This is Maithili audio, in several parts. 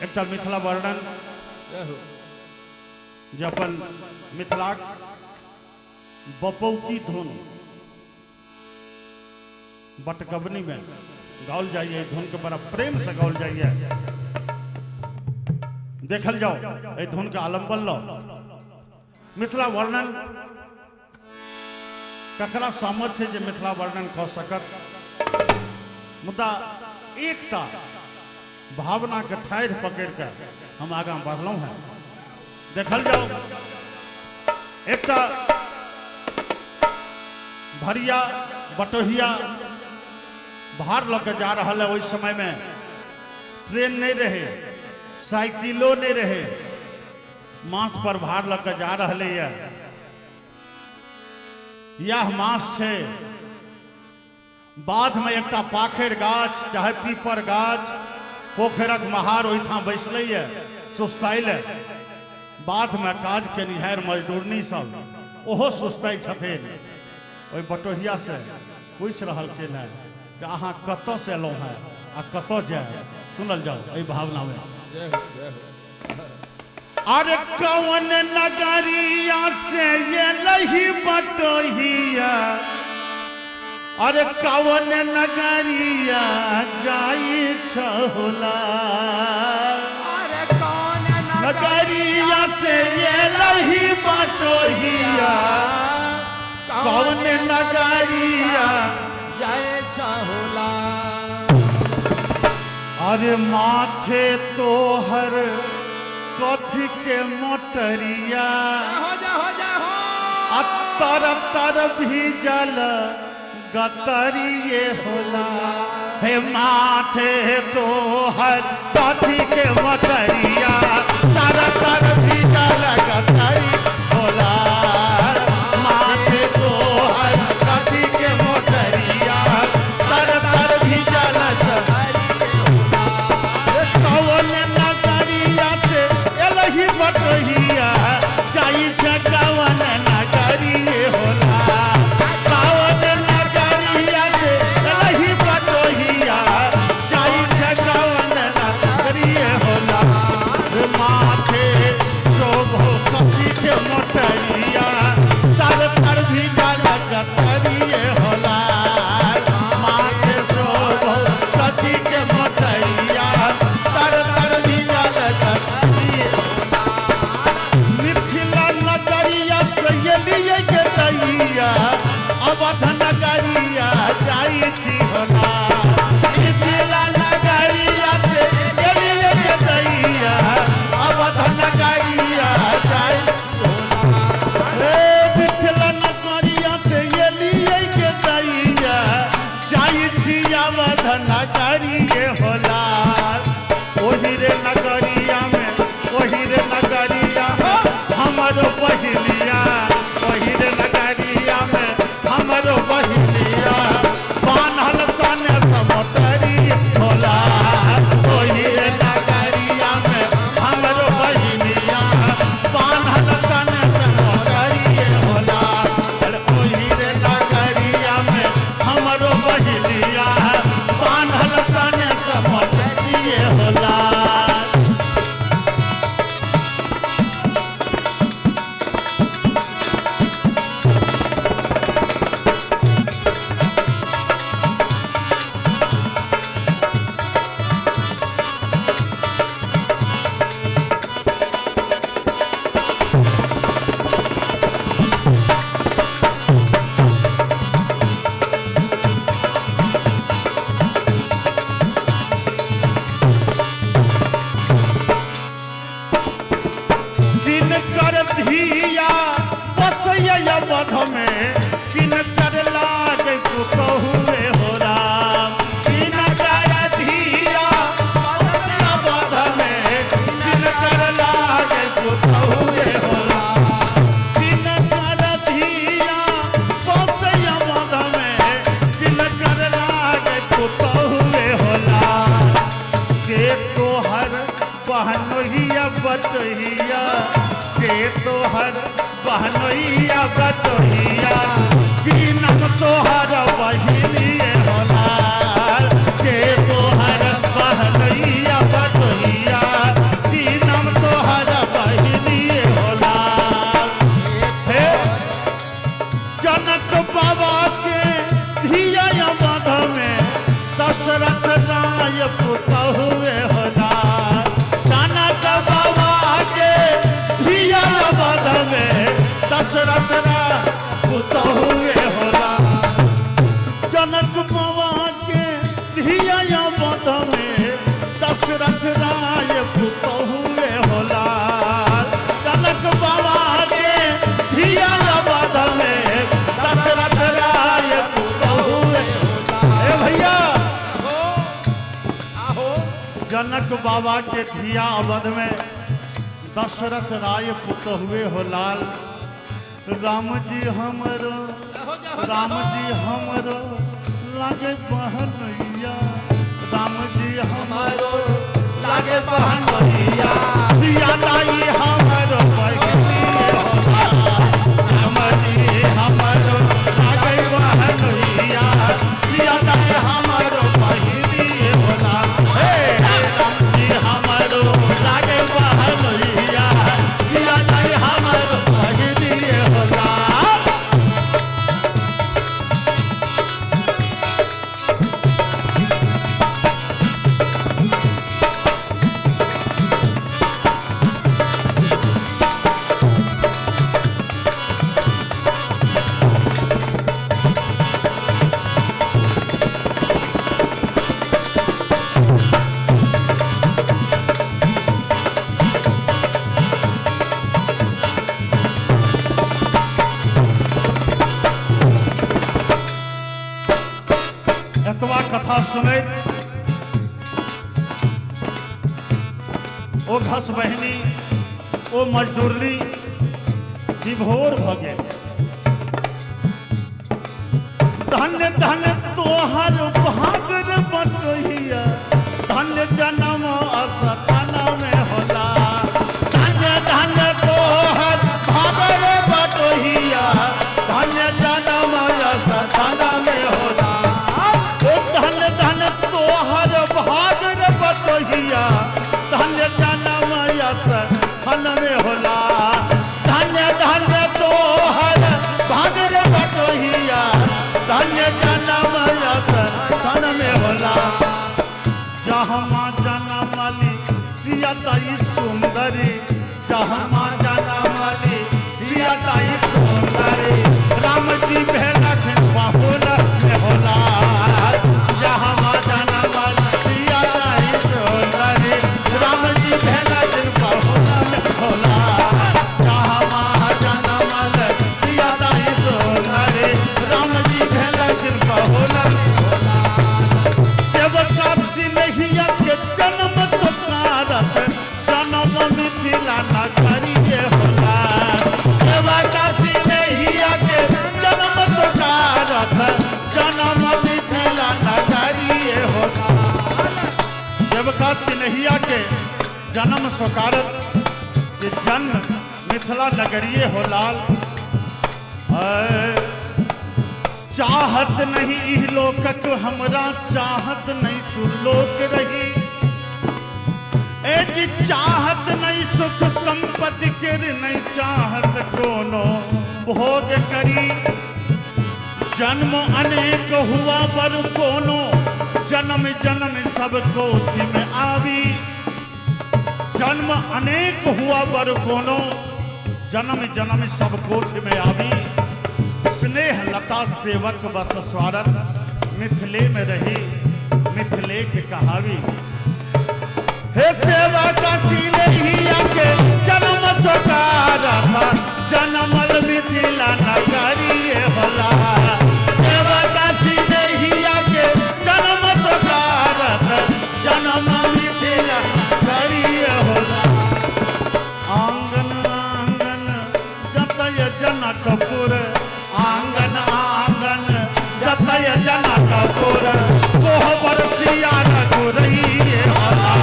एकटा मिथिला वर्णन जे अपन मिथिलाक बपौती धुन बटगबनी में गाओल जाइए। धुन के बड़ा प्रेम से गाओल जाइए। देखल जाओ एहि धुन के आलम्बन लो। मिथिला वर्णन ककरा सामर्थ्य जे मिथिला वर्णन कऽ सकत, मुदा एकटा भावना के ठाढ़ि पकड़ के हम आगाँ बढ़लहुँ हैं। देखल जाओ एकटा भरिया बटोहिया भार लऽ के जा रहल है। ओहि समय में ट्रेन नहीं रहे, साइकिलो नहीं रहे, माथ पर भार लऽ के जा रहलै यऽ। यह मास छै, बाधमे एकटा पाखरि गाछ चाहे पीपर गाछ, पोखरिक महार ओहिठाम बैसलै यऽ सुस्ताइल। बाधमे काज केनिहार मजदूरनी सब ओहो सुस्ताइ छथिन। ओहि बटोहिया से पूछि रहलखिन हेँ जे अहाँ कतऽसँ एलहुँ हेँ आ कतऽ जायब। सुनल जाउ एहि भावनामे। जय हो, जय हो। अरे कौन नगरिया से ये लही बटोहिया, अरे कौन नगरिया जाई छहुला। अरे कौन नगरिया से ये लही बटोहिया, कौन नगरिया जाए छहुला। अरे माथे तोहर कथी के मोटरिया, हो जा हो जा हो। आ तर तर भीजल गतरिये होला। हे माथे तोहर कथी के मोटरिया, तर तर भीजल गतरी होला। माथे तोहर कथी के मोटरिया, तर तर भीजल गतरी। कौन नगरिया से एलही बटोहिया, जाई छै कौन नगरिये होला। कौन नगरिया से एलही बटोहिया, जाई छै कौन नगरिये होला। रे माथे शोभो कथी के मोटरिया, तर तर भी गतरिये होला। माथे शोभो कथी के मोटरिया, तर तर भी गतरिये। मिथिला नगरिया सैलिए के दैया, अवध नगरिया जाई छी होला। मिथिला नगरिया से एलिए के दैया, अवध नगरिया जाई। हे मिथिला नगरिया से एलिए के दैया, जाई छी अवध नगरिये होला। ओही रे नगरिया में, ओही रे नगरिया हमरो बहिनिया, ओही रे नगरिया में हमरो बहिनिया, बान्हल सने समतरी होला। ओही रे नगरिया में हमरो बहिनिया, बान्हल सने समतरी होला। ओही रे नगरिया में हमरो बहिनिया, बान्हल सने समतरी होला। किनकर धिया बसैया अवध में, किनकर लाग पुतहुए हो राम। किनकर धिया बसैया अवध में, किनकर लाग पुतहुए हो राम। किनकर धिया बसैया अवध में, किनकर लाग पुतहुए हो राम। के तोहर बहनोहिया बटोहिया, के तोहर बहनोहिया बटोहिया, की नाम तोहर बहिनिए होला। के तोहर बहनोहिया बटोहिया, धिया अवध में दशरथ राय पुतहुए होला। जनक बाबा के धिया अवध में दशरथ राय पुतहुए होला। जनक बाबा के धिया अवध में दशरथ राय पुतहुए होला। जनक बाबा के धिया अवध में दशरथ राय पुतहुए होला। ए भैया, आहो। जनक बाबा के धिया अवध में दशरथ राय पुतहुए हो लाल। राम जी हमरो, राम जी हमरो लागे बहनैया, राम जी हमरो लागे बहनैया, सिया ताई हमरो बहनिए हो लाल। राम जी हमरो लागे बहनैया, सिया ताई हमरो बहनिए हो लाल। हे राम जी हमरो लागे बहनैया, सिया ताई हमरो बहनिए हो लाल। एतबा कथा सुनैत ओ घस बहिनी ओ मजदूरनी विभोर भ गेल। धन धन तोहर भागर बटोहिया, धन जन्म असतन में होला। धन धन तोहर भागर बटोहिया, धन जन्म असतन में होला। ओ धन धन तोहर भागर बटोहिया, धन जन्म असतन में होला। धन धन तोहर भागर बटोहिया, धन जन्म असतन में होला। जहमा जनमली सिया ताई सुंदरी, जहमा जनमली सिया ताई सुंदरी, राम जी भेलख बहुल में होला। जहमा जनमली सिया ताई सुंदरी, राम जी भेलख बहुल में होला। जहमा जनमल सिया ताई सुंदरी, राम जी भेलख बहुल में होला। सेवका सिंहिया के जन्म सुकारत, जन्म मिथिला नगरिये होला। सेवका सिंहिया के जन्म सुकारत, जन्म मिथिला नगरिये होला। सेवका सिंहिया के जन्म सुकारत के जन्म मिथिला नगरिये हो लाल। चाहत नहीं इह लोकक हमरा, चाहत नहीं सुलोक रही। ए जी चाहत नहीं सुख संपत्ति के, नहीं चाहत कोनो भोग करी। जन्म अनेक हुआ पर कोनो, जन्म जन्म सब कोठी में आवी। जन्म अनेक हुआ पर कोनो, जन्म जन्म सब कोठी में आवी। स्नेह लता सेवक बस स्वारथ, मिथिले में रही मिथिले के कहावी। हे सेवक सिनेहिया के जन्म चोकारथ, जन्मल मिथिला नगरिये होला। सेवक सिनेहिया के जन्म चोकारथ, जन्म मिथिला नगरिये होला। आंगन आंगन जतय जनकपुर, आंगन आंगन जतय जनकपुर, कोहबर सिया रघुरैये होला।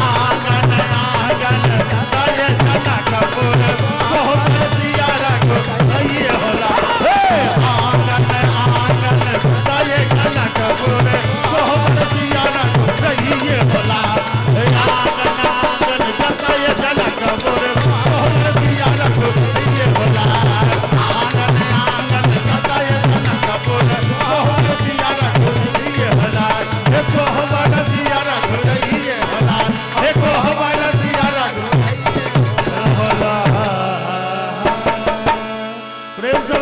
आंगन आंगन जतय जनकपुर, कोहबर सिया प्रेम से।